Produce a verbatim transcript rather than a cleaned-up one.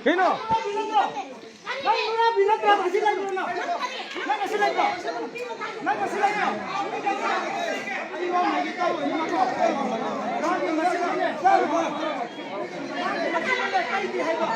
ꯀꯩꯅꯣ? ꯅꯪ ꯅꯨꯔꯥꯕꯤ ꯅꯠꯇ꯭ꯔꯥ? ꯑꯁꯤ ꯂꯩꯕ꯭ꯔꯣ ꯅꯪ? ꯅꯪ ꯑꯁꯤ ꯂꯩꯕ꯭ꯔꯣ? ꯅꯪ ꯑꯁꯤ ꯂꯩꯕ꯭ꯔꯣ? ꯑꯩ ꯋꯥ ꯍꯥꯏꯒꯦ ꯇꯥꯎ, ꯏꯃꯥꯀꯣ꯫ ꯅꯪ ꯑꯁꯤ ꯂꯩꯕ꯭ꯔꯣ? ꯅꯪ ꯑꯁꯤ ꯂꯩꯕ꯭ꯔꯣ? ꯑꯩꯗꯤ ꯍꯥꯏꯕ꯫